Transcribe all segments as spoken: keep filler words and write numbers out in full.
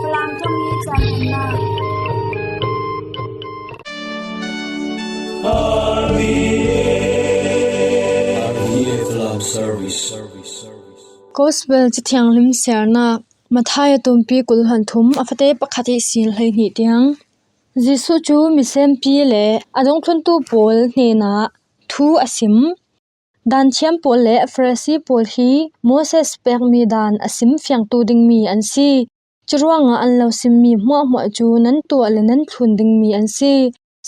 Falam thawngmi caan nunnak. Gospel Cathianghlim siarnak. Matthai a tumpi kul hlan thum, a fate pakhat ihsin hleihnih tiang. Jesuh cu misenpi le a dungthluntu pawl hnenah thu a sim. Danthiam pawl le Farasi pawl hi Moses pekmi dan a sim fiangtu dingmi an si. Curuangah an lo simmi hmuahhmuah cu nan tuah le nan thlun dingmi an si.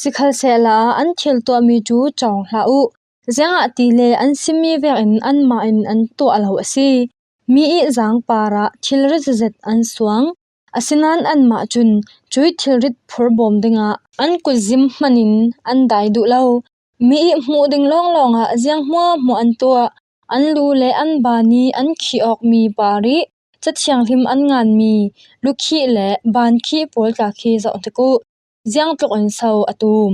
Sikhalsehla an thil tuahmi cu cawng hlah uh. Ziangahtile an simmi vekin anmah in an tuah lo a si. Mi ih zaang parah thilrit zetzet an suang. Asinain anmah cun cuih thilrit phurbawm dingah an kutzim hmanin an dai duh lo. Mi ih hmuh ding lawnglawngah ziang hmuahhmuah an tuah. An lu le an baan ih an khih awkmi par ih Cathianghlim an nganmi lukhih le baan khih pawl tla khi zoh hnik uh. Ziangtluk in so a tum?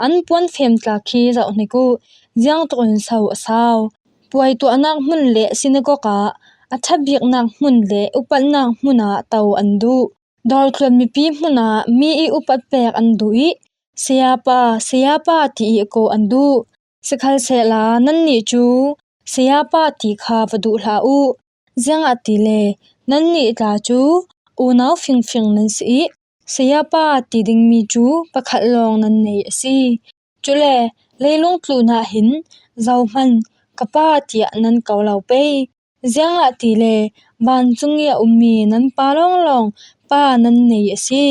An puanfem tla khi zoh hnik uh. Ziangtluk in so a sau? Puai tuahnak hmun le sinagog ah, a ṭhabiknak hmun le upatnak hmun ah to an duh. Dawr tluan mipi hmun ah mi ih upat pek an duh ih, "Sayapa, Sayapa," ti ih ko an duh. Sikhalsehla nannih cu, "Sayapa," ti kha va duh hlah uh. Ziangahtile nannih tla cu unau fingfing nan si ih, "Sayapa," ti dingmi cu pakhat lawng nan nei a si. Cule leilung tlun ah hin, "Zohman, ka Pa," tiah nan ko lo pei. Ziangahtile vancung ih a ummi nan Pa lawnglawng Pa nan nei a si.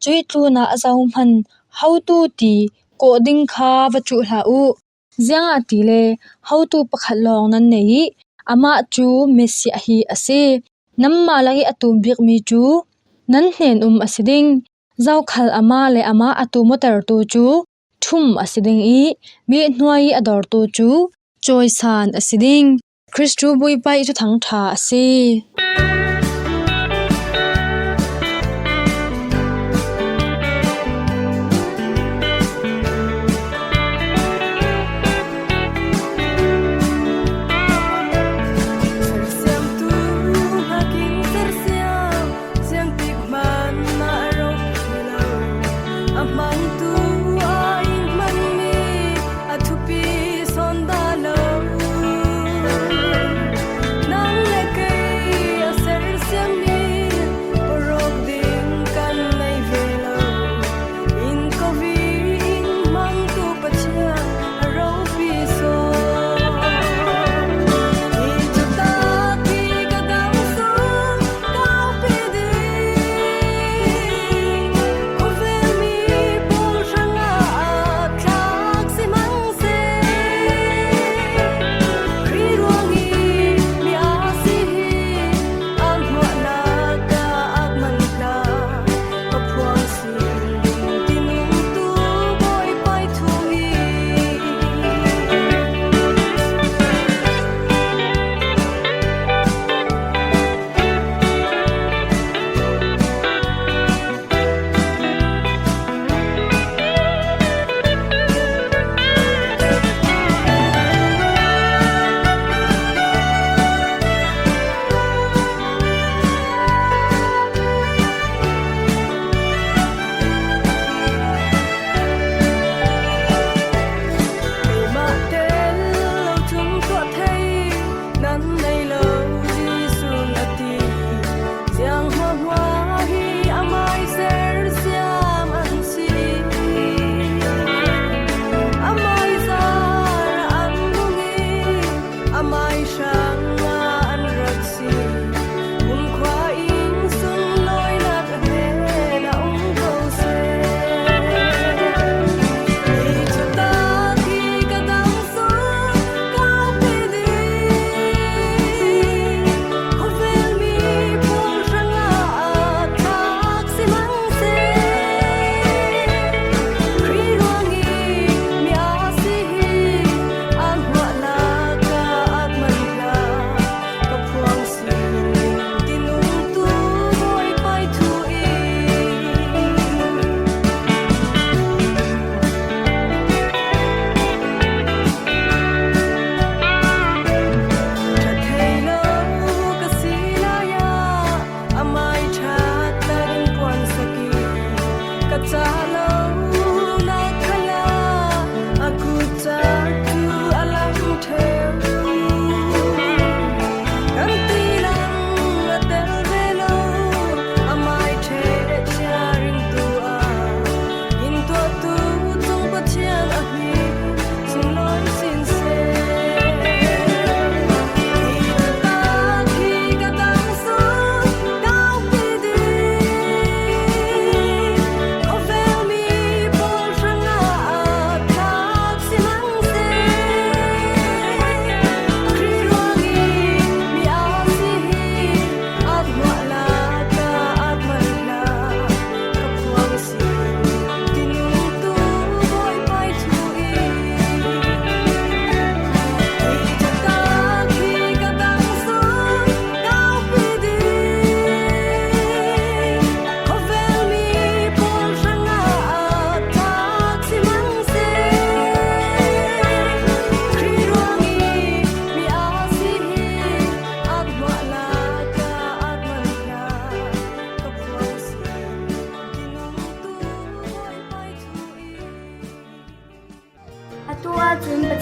Cuih tlun ah zohman hotu ti kawh ding kha va cuh hlah uh. Ziangahtile hotu pakhat lawng nan nei ih, amah cu Messiah hi a si. Nanmah lakih a tum bikmi cu nan hnen um a si ding. Zokhal amah le amah a tum awtertu cu ṭhum a si ding ih, mi hnuai ih a dawrtu cu cawisan a si ding. Kristu Bawipa ih Thuthang ṭha a si.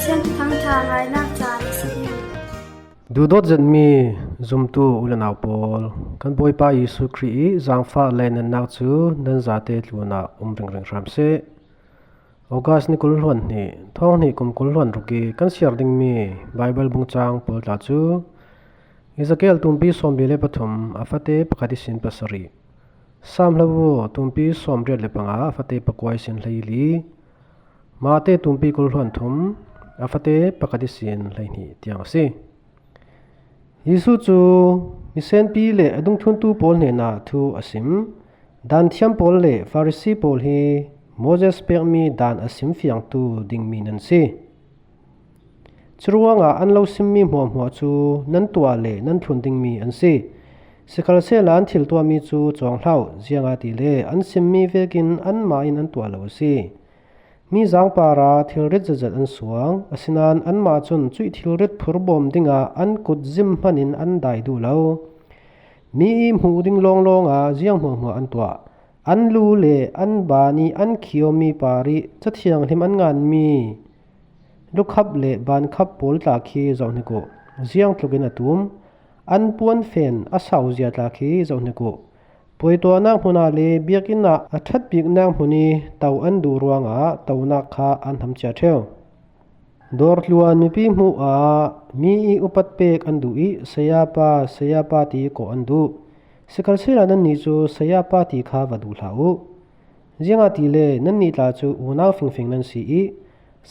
Pathian thu thangṭha ngainak caan a si. Duhdawt zetmi zumtu u le nau pawl, kan Bawipa Jesuh Khrih i zangfah le natnak cu nan zate tlunah um ringring hram seh. August ni kul hluan hnih, thawng hnih kum kul hluan ruk i kan siar dingmi Baibal bungcang pawl tla cu Ezekiel tumpi sawmli le pathum a fate pakhat ihsin pasarih, Sam hlo tumpi sawmriat le panga a fate pakua ihsin hleili, Mate tumpi kul hluan thum a fate pakhat ihsin hleihnih tiang a si. Jesuh cu misenpi le a dungthluntu pawl hnenah thu a sim. Danthiam pawl le Farasi pawl hi Moses pekmi dan a sim fiangtu dingmi nan si. Curuangah an lo simmi hmuahhmuah cu nan tuah le nan thlun dingmi an si. Sikhalsehla an thil tuahmi cu cawng hlah uh, ziangahtile an simmi vekin anmah in an tuah lo a si. Mi zaangpar ah thilrit zetzet an suang, asinain anmah cun cuih thilrit phurbawm dingah an kut zim hmanin an dai duh lo. Mi i hmuh ding lawnglawng ah ziang hmuahhmuah an tuah. An lu le an ban i an khiomi par i Cathianghlim an nganmi lukhap le bankhap pawl tla khi zoh hnik uh. Ziang tlukin a tum. An puanfen a sauzia tla khi zoh hnik uh. Puaituahnak hmun ah le biakinn ah a ṭhatbiknak hmun i to an duh ruangah tonak kha an hnam cia ṭheu. Dawrtluan mipi hmuh ah mi i upat pek an duh i, "Sayapa, Sayapa," ti kawh an duh. Sikhalsehla nannih cu, "Sayapa," ti kha va duh hlah uh. Ziangahtile nannih tla cu unau fingfing nan si i,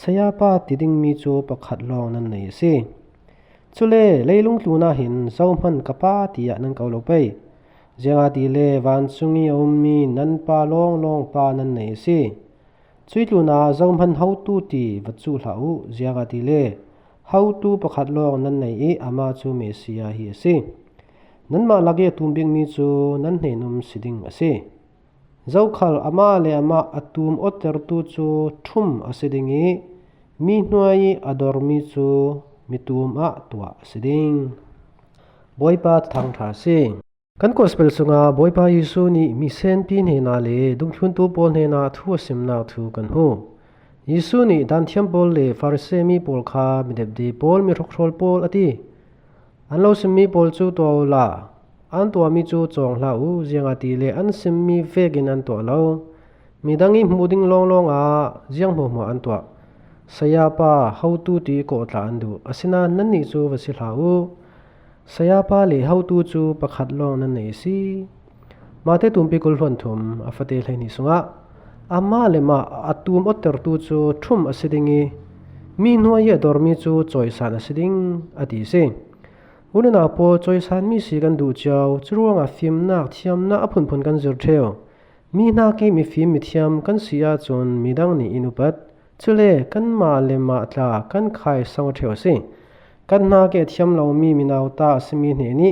"Sayapa," ti dingmi cu pakhat lawng nan nei a si. Cule leilung tlun ah hin zohman ka Pa tiah nan ko lo pei. Ziangahtile vancung i a ummi nan Pa lawnglawng Pa nan nei a si. Cuih tlun ah zohman hotu ti va cuh hlah uh. Ziangahtile hotu pakhat lawng nan nei i, amah cu Messiah hi a si. Nanmah lak i a tum bikmi cu nan hnen um si ding a si. Zokhal amah le amah a tum awtertu cu ṭhum a si ding i, mi hnuai i a dormi cu mi tum ah tuah a si ding. Bawipa thangṭha a si. Kan Gospel sungah Bawipa Jesuh nih misenpi hnenah le dungthluntu pawl hnenah thu a simnak thu kan hmu. Jesuh nih danthiam pawl le Farasi mi pawl kha mi depde pawl, mi hrokhrawl pawl a ti. An lo simmi pawl cu tuah uhla, an tuahmi cu cawng hlah uh, ziangahtile an simmi vekin an tuah lo. Midang i hmuh ding lawnglawng ah ziang hmuahhmuah an tuah. Sayapa, hotu ti kawh tla an duh. Asinain nannih cu va si hlah uh. Sayapa le hotu cu pakhat lawng nan nei a si. Mate tumpi kul hluan thum a fate hleihnih sungah, "Amah le mah a tum awtertu cu ṭhum a si ding i, mi hnuai i a dormi cu cawisan a si ding," a ti a si. U le nau pawl, cawisanmi si kan duh cio, curuangah fimnak, thiamnak a phunphun kan zir ṭheu. Mi hnak i mifim mithiam kan si ahcun midang nih in upat. Cule kanmah le mah tla kan khaisang aw ṭheu a si. Kan hnak i a thiam lomi minauta a simi hnen i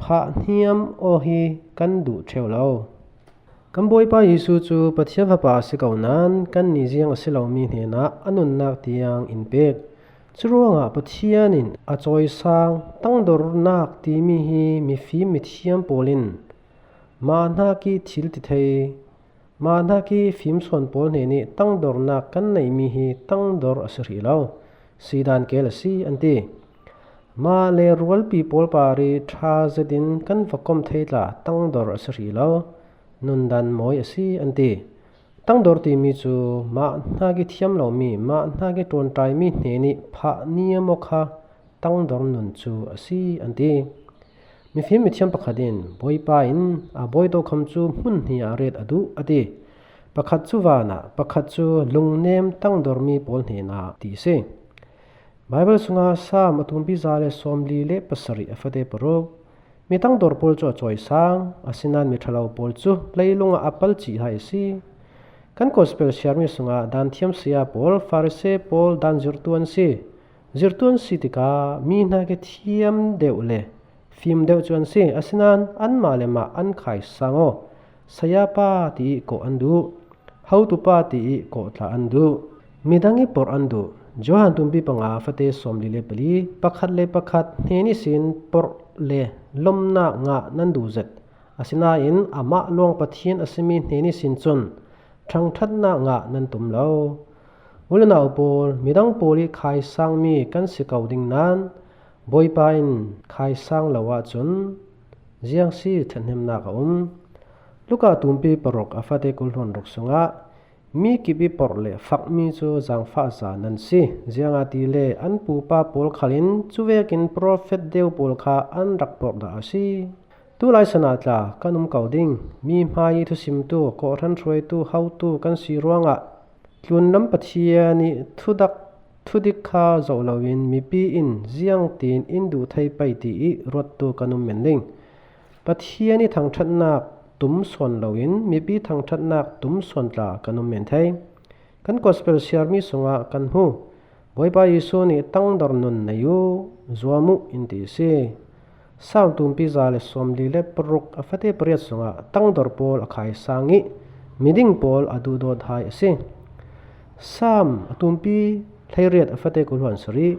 phah hniam aw hi kan duh ṭheu lo. Kan Bawipa Jesuh cu Pathian Fapa a si ko nain kannih ziang a si lomi hnenah a nunnak tiang in pek. Curuangah Pathian in a cawisang tangdornak timi hi mifim mithiam pawl in mah hnak i thil ti thei, mah hnak i fimsawn pawl hnen i tangdornak kan neihmi hi tangdor a si hrih lo, sidan kel a si, an ti. Mah le rualpi pawl par i ṭha zetin kan va kom thei tla tangdor a si hrih lo, nundan mawi a si, an ti. Tangdor timi cu mah hnak i thiam lomi, mah hnak i ṭawnṭaimi hnen i phah niam aw kha tangdor nun cu a si, an ti. Mifim mithiam pakhat in Bawipa in a bawi tokham cu hmun hnih ah ret a duh, a ti. Pakhat cu van ah, pakhat cu lungnem tangdormi pawl hnenah ti a si. Baibal sungah Salm a tumpi za le sawmli le pasarih a fate paruk, mi tangdor pawl cu a cawisang, asinain mi ṭhalo pawl cu leilung ah a palcih hai a si. Kan Gospel siarmi sungah danthiam saya pawl, Farasi pawl dan zirhtu an si. Zirhtu an si tikah mi hnak i thiam deuh le fim deuh cu an si, asinain anmah le mah an khaisang aw. Sayapa ti i kawh an duh, hotupa ti i kawh tla an duh, midang i porh an duh. Johan tumpi panga fate sawmli le pali, pakhat le pakhat hnen ihsin porh le lomnak ngah nan duh zet, asinain amah lawng Pathian a simi hnen ihsin cun ṭhangṭhatnak ngah nan tum lo. U le nau pawl, midang pawl ih khaisangmi kan si ko ding nain Bawipa in khaisang lo ahcun ziang si ṭhathnemnak a um. Luka tumpi paruk a fate kul hluan ruk sungah mi kip ih porh le fakmi cu zaangfahza nan si, ziangahtile an pupa pawl khal in cuvekin profet deu pawl kha an rak porh dah a si. Tulai san ah tla kan um ko ding. Mi hmai ih thusimtu, kawhhran hruaitu, hotu kan si ruangah tlunlam Pathian ih thudak, thudik kha zoh loin mipi in ziangtin in duh thei pei ti ih ruattu kan um men ding. Pathian ih thangṭhatnak tum sawn loin mipi thangṭhatnak tum sawn tla kan um men thei. Kan gospel siarmi sungah kan hmu, Bawipa Jesuh nih, "Tangdor nun nei uh, zuam uh," in ti a si. Salm tumpi za le sawmli le paruk a fate pariat sungah tangdor pawl a khaisang ih miding pawl a duhdawt hai a si. Salm a tumpi hleiriat a fate kul hluan sarih,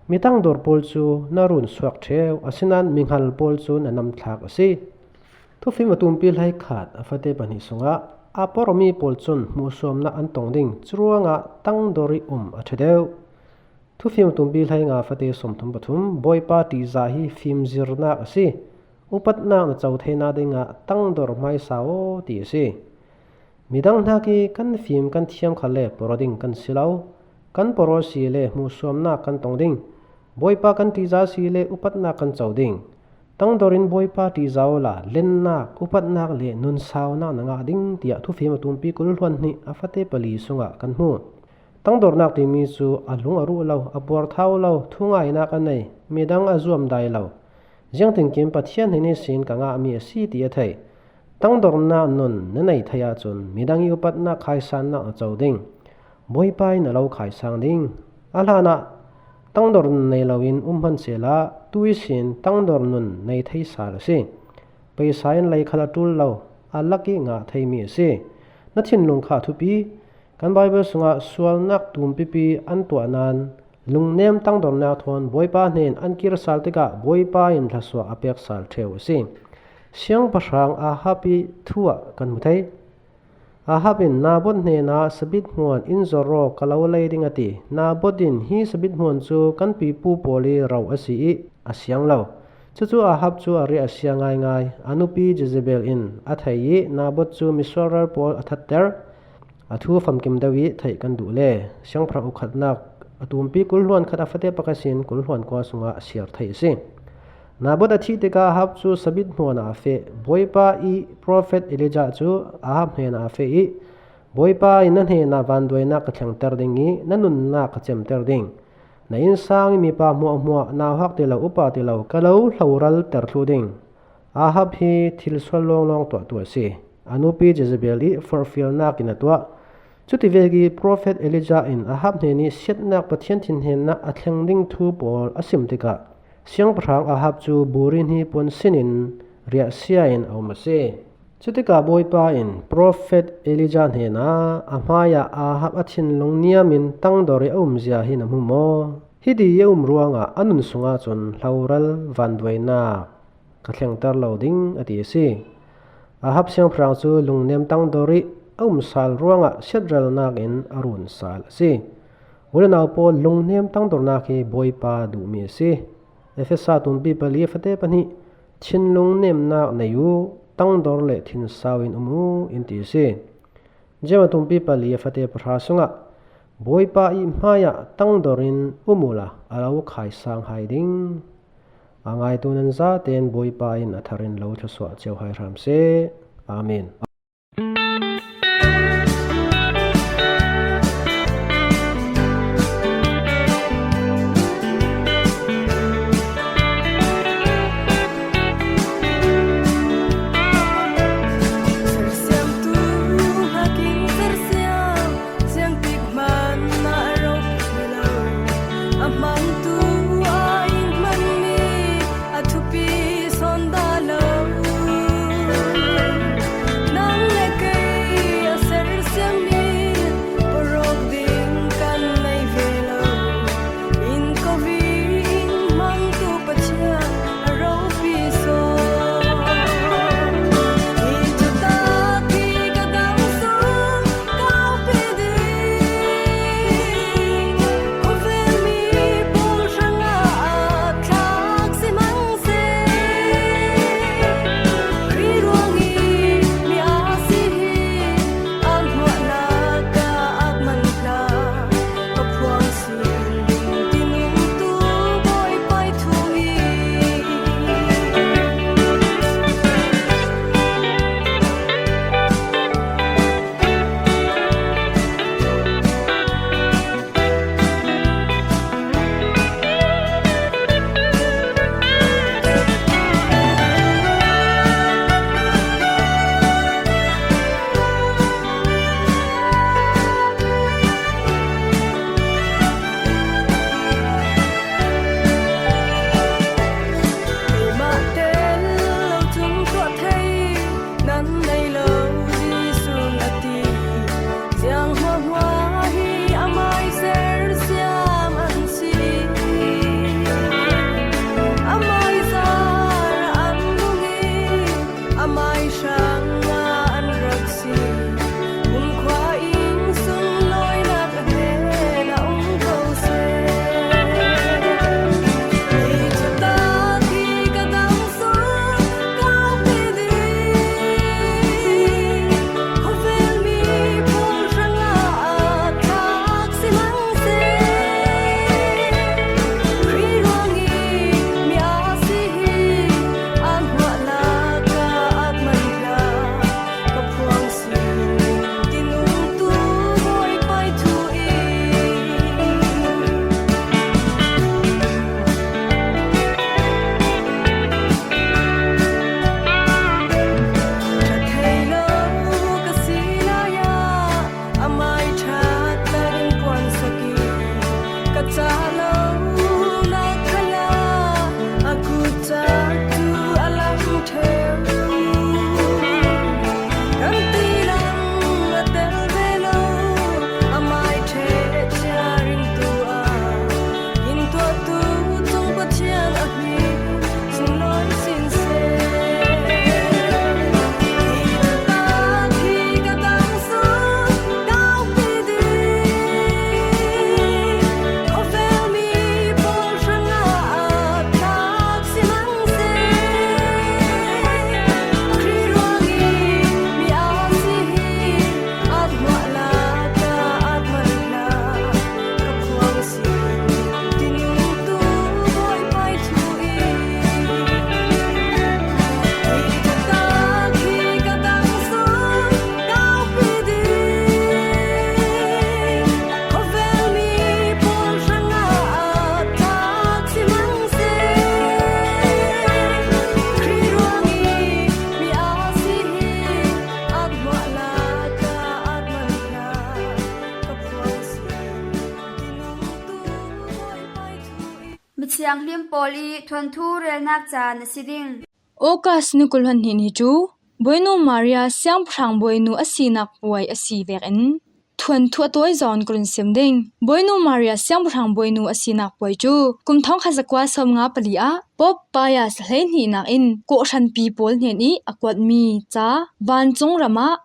"Mi tangdor pawl cu na run suak ṭheu, asinain mihngal pawl cu na namthlak a si." Thufim a tumpi hleikhat a fate pahnih sungah a porhmi pawl cun hmuhsuamnak an tong ding, curuangah tangdor ih um a ṭha deuh. Thufim a tumpi hleinga a fate sawmthum pathum, Bawipa ṭihzah hi fimzirnak a si. Upatnak na co theinak dingah tangdor hmaisa aw ti a si. Midang hnak ih kan fim kan thiam khalle porh ding kan si lo. Kan porh aw si le hmuhsuamnak kan tong ding. Bawipa kan ṭihzah si le upatnak kan co ding. Tangdor in Bawipa ṭihzah awla lennak, upatnak le nunsaunak na ngah ding, tiah Thufim a tumpi kul hluan hnih a fate pali sungah kan hmu. Tangdornak timi cu a lung a ruh lo, a puarthau lo, thungainak a nei, midang a zuamdai lo, ziangtinkim Pathian hnen ihsin ka ngahmi a si ti a thei. Tangdornak nun na nei thei ahcun midang ih upatnak khaisannak na co ding. Bawipa in a lo khaisang ding. A hlanah tangdor nun nei loin um hmanh sehla, tu ihsin tangdor nun nei thei sal a si. Paisa in lei khal a ṭul lo, a lak ih ngah theimi a si. Na thinlung kha a thupi. Kan Baibal sungah sualnak tumpipi an tuah nain lungnem tangdornak thawn Bawipa hnen an kir sal tikah Bawipa in thlasuak a pek sal ṭheu a si. Siangpahrang Ahab ih thu ah kan hmu thei. Ahab in Naboth hnenah, "Sabit hmuan in zor aw, ka lo lei ding," a ti. Naboth in, "Hi sabit hmuan cu kan pipu pawl ih ro a si ih a siang lo. Cucu Ahab cu a riah a sia ngaingai. A nupi Jezebel in a thei ih Naboth cu misual ral pawl a thatter. A thu famkim deuh ih theih kan duh le Siangpahrang ukhatnak a tumpi kul hluan khat a fate pakhat ihsin kul hluan kua sungah a siar theih a si. Naboth a thih tikah Ahab cu sabit hmuan ah a feh. Bawipa ih profet Elijah cu Ahab hnenah a feh ih, 'Bawipa in na hnenah vanduainak ka thlengter ding ih na nunnak ka cemter ding. Na innsang ih mipa hmuahhmuah, nauhak ti lo, upa ti lo, ka lo hloralter thluh ding.'" Ahab hi thil sual lawnglawng tuahtu a si. A nupi Jezebel ih forhfialnak in a tuah. Cutivek ih profet Elijah in Ahab hnen ih siatnak Pathian thinhnemnak a thleng ding thu pawl a sim tikah Siangpahrang Ahab cu buri hnipuan sinin riahsia in a um a si. Cutikah Bawipa in profet Elijah hnenah, "A hmaiah Ahab a thinlung niam in tangdor ih a umzia hi na hmu maw? Hiti ih a um ruangah a nun sungah cun hloral vanduainak ka thlengter lo ding," a ti a si. Ahab siangpahrang cu lungnem tangdor ih a um sal ruangah siatralnak in a run sal a si. U le nau pawl, lungnem tangdornak hi Bawipa duhmi a si. Efesa tumpi pali a fate pahnih, "Thinlung nemnak nei uh, tangdor le thinsau in um uh," in ti a si. Jeim a tumpi pali a fate pahra sungah, "Bawipa ih hmaiah tangdor in um uhla a lo khaisang hai ding." A ngaitu nan zaten Bawipa in a thar in lo thluasuah cio hai hram seh. Amen. Thianghlim pawl i thuanthu relnak caan a si ding. August ni kul hluan hnih ni cu Bawinu Maria siangpahrang bawinu a sinak puai a si vekin thuanthu a tawi zawn ka run sim ding. Bawinu Maria siangpahrang bawinu a sinak puai cu kum thawngkhat zakua sawmnga pali ah Pope Pius hleihnih nakin kawhhranpi pawl hnen i a kuatmi ca vancung ram ah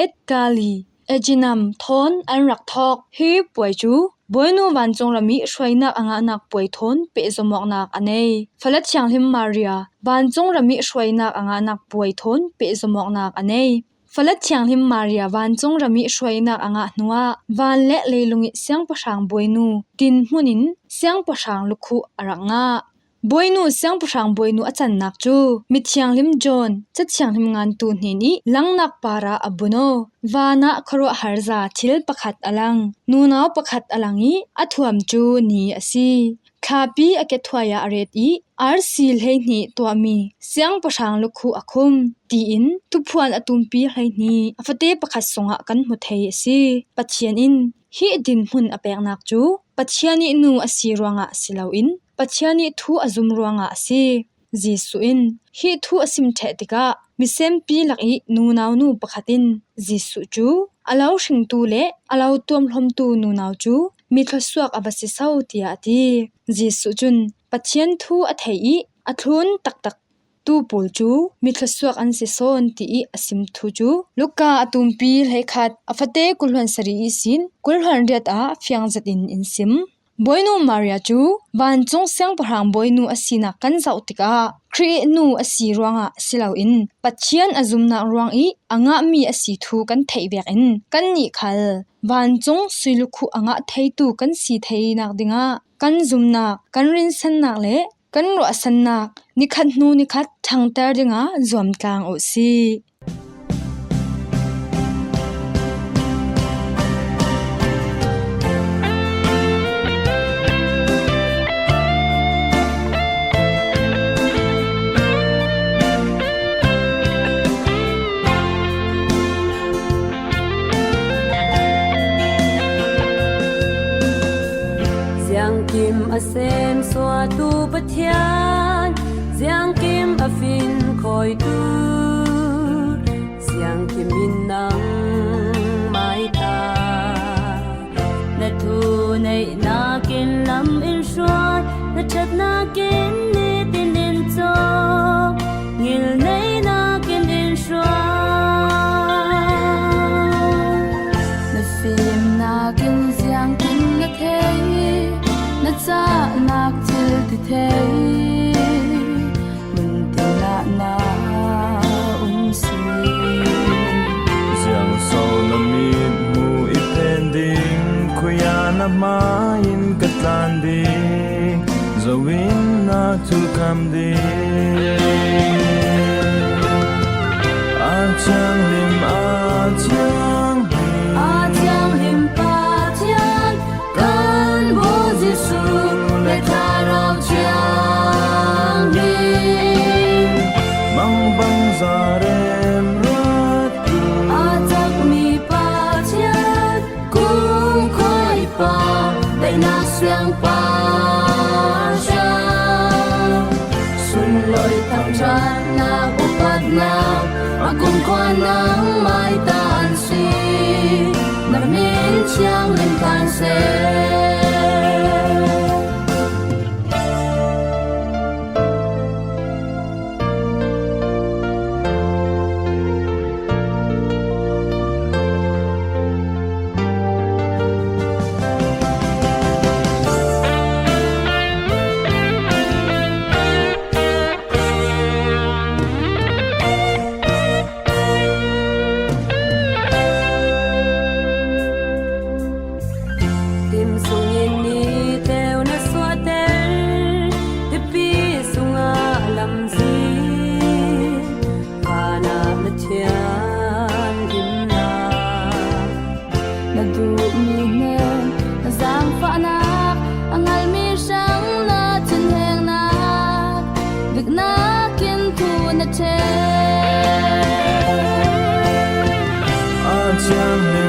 Et Caeli, Aeginum thawn an rak thawk. Hi puai cu Bawinu vancung ram i hruainak a ngahnak puai thawn pehzomawknak a nei. Fala Thianghlim Maria vancung ram i hruainak a ngahnak puai thawn pehzomawknak a nei. Fala Thianghlim Maria vancung ram i hruainak a ngah hnuah van le leilung i siangpahrang bawinu dinhmun in siangpahrang lukhuh a rak ngah. Bawinu siangpahrang bawinu a cannak cu mithianghlim John, Ca Thianghlim ngantu hnen i langnak par ah a bun aw. Van ah khuaruahhar za thil pakhat a lang, nunau pakhat a lang i a thuam cu ni a si. Thlapi a kethuai ah a ret i arsi hleihnih tuahmi siangpahrang lukhuh a khum, tiin thuphuan a tumpi hleihnih a fate pakhat sungah kan hmu thei a si. Pathian in hi dinhmun a peknak cu Pathian i nu a si ruangah si loin Pathian i thu a zum ruangah a si. Jesuh in hi thu a sim ṭheh tikah misenpi lak i nunau nu pakhat in Jesuh cu a lo hringtu le a lo tuamhlawmtu nunau cu mi thluasuak a va si so, tiah a ti. Jesuh cun Pathian thu a thei i a thlun taktak tu pawl cu mi thluasuak an si sawn ti i a sim thu cu Luka a tumpi hleikhat a fate kul hluan sarih ihsin kul hluan riat ah fiang zetin in sim. Bawinu Maria cu vancung siangpahrang bawinu a sinak kan zoh tikah Khrih nu a si ruangah si loin Pathian a zumnak ruang i a ngahmi a si thu kan theih vekin kannih khal vancung sui lukhuh a ngah theitu kan si theinak dingah kan zumnak, kan rinsannak le kan ruahsannak nikhat hnu nikhat ṭhangter dingah zuamtlang uh sih. Ziangkim a sem suahtu Pathian, ziangkim a fin khawitu, ziangkim in nang mai ta. Na thu neihnak in lam in hruai, na ṭhatnak in nitin in cawk, ngilneihnak in in hruai. Na fimnak in ziangtin na thei, na cahnak thil ti thei, mun tin ah na um si. Ziang so na mit hmuh i phen ding, khuiah na hma in ka tlan ding, zo in na thulkam ding. A thianghlim, a thianghlim, a thianghlim Pathian, kan Bawi Jesuh le Thlarau Thianghlim, mangbangza remruat tu, a cakmi Pathian, kumkhua i Pa, daihnak siangpahrang, sunlawi thangṭhatnak, upatnak, a kumkhua nang mai ta an si. Na min thianghlim ta seh. Tim sungin ni teu na suahter, tipi sungah lamzin, vanah na thianghlimnak, na duhmi hnen na zaangfahnak, a ngalmi hrang na thinhengnak, diknak in thu na ṭhen. A thianghlim,